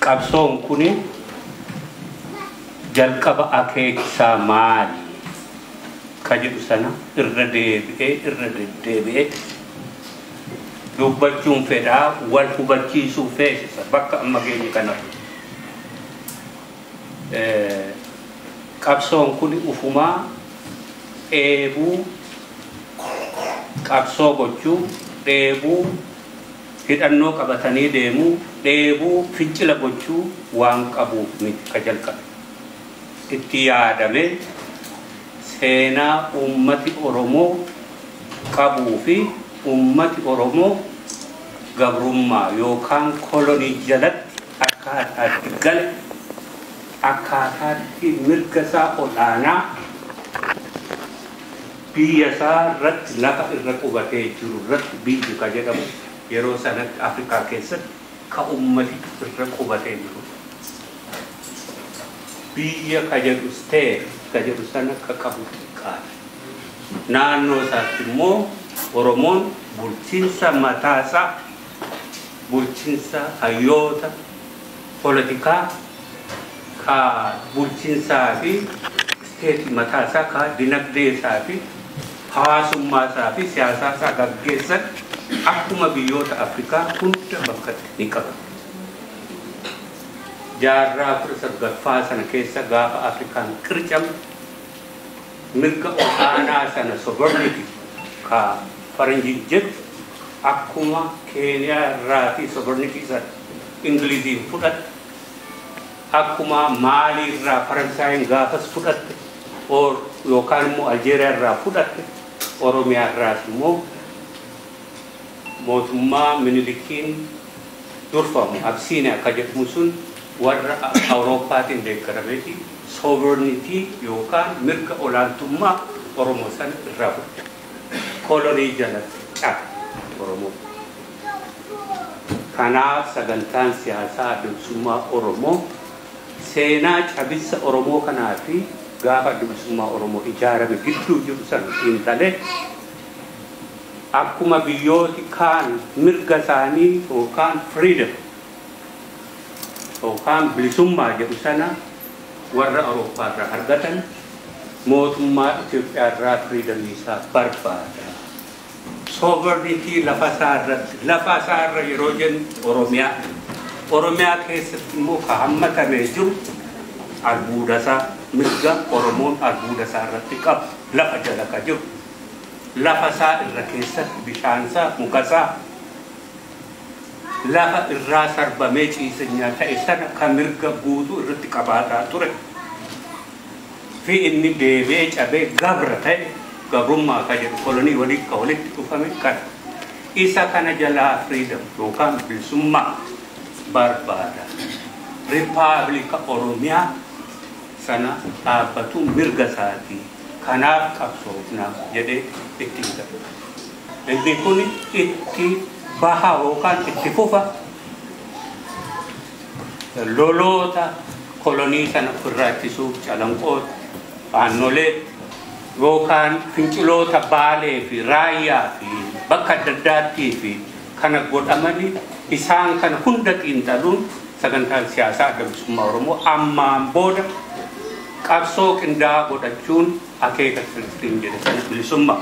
Qabsoon kuni jalqaba akeekisaa maali ka jedhu sana irra deebi'ee irra deddeebi'ee dubbachuun fedhaa wal hubachiisuu feesisa bakka amma geenye kanarra. Qabsoon kun ufumaa dheebuu qabsoo gochuu, dheebuu hidhannoo qabatanii deemuu, dheebuu fincila gochuu waan qabuuf miti ka jalqabe. Itti yaadame seenaa uummati Oromoo qabuu fi uummati Oromoo gabrummaa yookaan kolonii jalatti akkaataatti gale, akkaataatti mirga isaa ol'aanaa biyya isaa irratti lafa irra qubatee jiru irratti biyyi ka jedhamu yeroo sanatti Afrikaa keessatti ka uummati irra qubatee jiru. Biyya ka jedhu state ka jedhu sana ka qabu xiqqaadha. Naannoo isaatti immoo Oromoon bulchiinsa mataasaa, bulchiinsa hayyoota poolitikaa ka bulchiinsaa fi isteetii mataasaa ka dinagdee isaa fi hawaasummaa isaa fi siyaasaa isaa gaggeessan akkuma biyyoota Afrikaa hunda bakkatti ni qaba. Jaarraa 19ffaa sana keessa gaafa Afrikaan qircamte mirga ol'aanaa sana sovereignty ka faranjiin jedhu akkuma Keeniyaa irraa fi sovereignty sana Ingiliziin fudhatte, akkuma Maalii irraa Faransaayiin gaafas fudhatte, yookaan immoo Aljeeriyaa irraa fudhatte, Oromiyaa irraas immoo mootummaa Minilikiin durfamu Absiiniyaa akka jedhamu sun warra Awurooppaatiin deeggarameeti sovereignty yookaan mirga olaantummaa Oromoo sana irraa fudhate. Kolonii jalatti cabe Oromoo. Kanaaf sagantaan siyaasaa adda bilisummaa Oromoo seenaa cabinsa Oromoo kanaa fi gaafa adda bilisummaa Oromoo ijaarame gidduu jiru sana xiinxalee akkuma biyyooti kaan mirga isaanii yookaan freedom yookaan bilisummaa jedhu sana warra Awurooppaa irraa argatan mootummaa Itoophiyaa irraa freedomii isaa barbaada. Sovereignty lafa isaa irratti, lafa isaa irra yeroo jennu Oromiyaa. Oromiyaa keessatti immoo ka hammatamee jiru albuuda isaa, mirga Oromoon albuuda isaa irratti qabu lafa jala ka jiru. Lafa isaa irra keessatti bishaan isaa, muka isaa lafa irraa sarbamee ciisanyaa ta'e sana ka mirga guutuu irratti qabaataa ture. Fi inni deebi'ee cabee gabra ta'e gabrummaa ka jedhu kolonii walii ka walitti dhufame kana. Isa kana jalaa freedom yookaan bilisummaa barbaada. Rippaabilika Oromiyaa sana dhaabbatu mirga isaatii. Kanaaf qabsoofna jedhee ittiin gala. Inni kun itti baha yookaan itti fufa loloota kolonii sana ofirraa ittisuuf Calanqootti, Aannoleetti yookaan finciloota Baalee fi Raayyaa fi bakka adda addaattii fi kana godhamanii isaan kana hunda xiinxaluun sagantaan siyaasaa adda bilisummaa Oromoo ammaan booda qabsoo qindaa'aa godhachuun akeeka Filistiin jedhe sana bilisummaa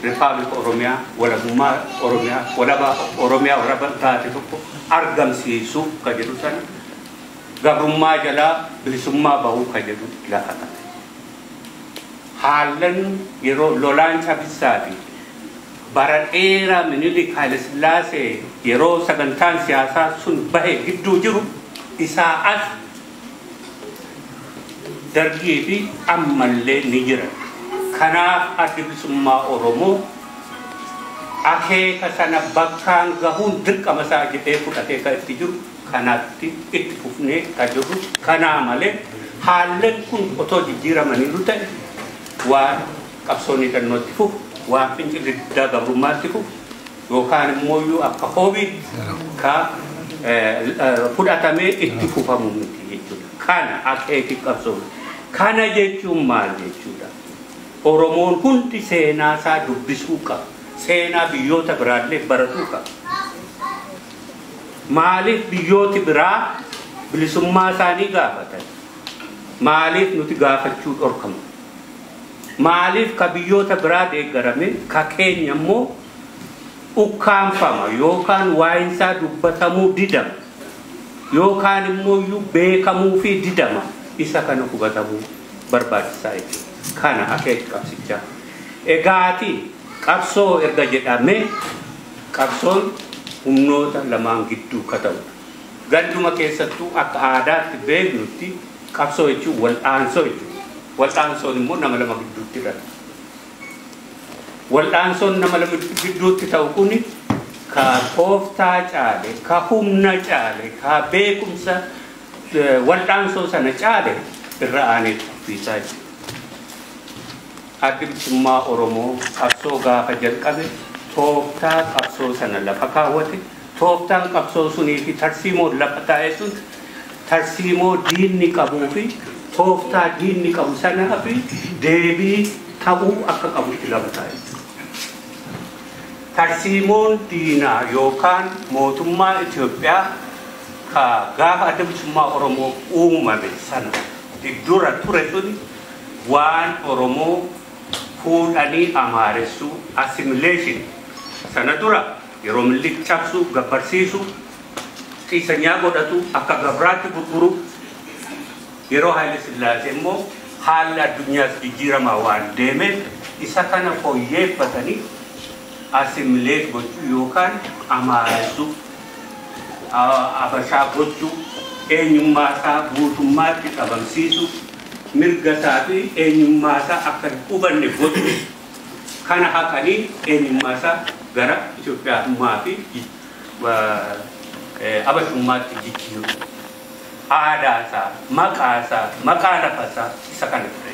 Rippaabilika Oromiyaa, walabummaa Oromiyaa, walaba Oromiyaa walaba taate tokko argamsiisuu ka jedhu sana gabrummaa jalaa bilisummaa bahuu ka jedhu lafa qabe. Haallan yeroo lolaan cabinsaa fi bara dheeraa Minilik Haayilasillaasee yeroo sagantaan siyaasaa sun bahe gidduu jiru isaa as dargii fi ammallee ni jira. Kanaaf addi bilisummaa Oromoo akeeka sana bakkaan gahuun dirqama isaa jedhee fudhatee kan itti jiru kanaatti itti fufnee kan jirru. Kanaa malee haallan kun otoo jijjiiramaniiru ta'e waan qabsoon hidhannootti fufu, waan fincilli diddaa gabrummaatti fufu yookaan immoo akka hoobii ka fudhatamee itti fufamu miti jechuudha. Kana akeeki qabsoon. Kana jechuun maal jechuudha? Oromoon hundi seenaa isaa dubbisuu qaba. Seenaa biyyoota biraallee baratuu qaba. Maaliif biyyooti biraa bilisummaa isaanii gaafatan. Maaliif nuti gaafachuu dhorkamu? Maaliif ka biyyoota biraa deeggarame ka keenya immoo ukkaanfama yookaan waa'insaa dubbatamuu didama yookaan immoo iyyuu beekamuu fi didama isa kana hubatamuu barbaachisaa jechuudha. Kana akeeka qabsichaa. Egaati qabsoo erga jedhamee qabsoon humnoota lamaan gidduu ka ta'udha. Ganduma keessattuu akka aadaatti beeknutti qabsoo jechuun wal'aansoo jechuudha. Wal'aansoon immoo nama lama gidduutti dhala. Wal'aansoon nama lama gidduutti ta'u kuni ka tooftaa caale, ka humna caale, ka beekumsa wal'aansoo sana caale irra aanee tuffiisaa jechuudha. Addi Bilisummaa Oromoo qabsoo gaafa jalqabe tooftaa qabsoo sana lafa kaawwate, tooftaan qabsoo sunii fi tarsiimoon lafa taa'e sun tarsiimoo diinni qabuu fi tooftaa diinni qabu sanaa fi deebii ta'uu akka qabutti lafa taa'e. Tarsiimoon diinaa yookaan mootummaa Itoophiyaa ka gaafa Adda Bilisummaa Oromoo uumame sana dura ture suni waan Oromoo fuudhanii amaaressuu assimilation sana dura yeroo Minilik cabsu gabbarsiisu xiisanyaa godhatu akka gabraatti gurguru yeroo Haayile Sillaasee immoo haalli addunyaas jijjiiramaa waan deemeef isa kana fooyyeeffatanii assimilate gochuu yookaan amaaressuu abashaa gochuu eenyummaa isaa guutummaatti dhabamsiisu mirga isaa fi eenyummaa isaa akka hin hubanne gochuu kana haqanii eenyummaa isaa gara Itoophiyaummaa fi abashummaatti jijjiiru. Aadaa isaa, maqaa isaa, maqaa lafa isaa isa kana ture.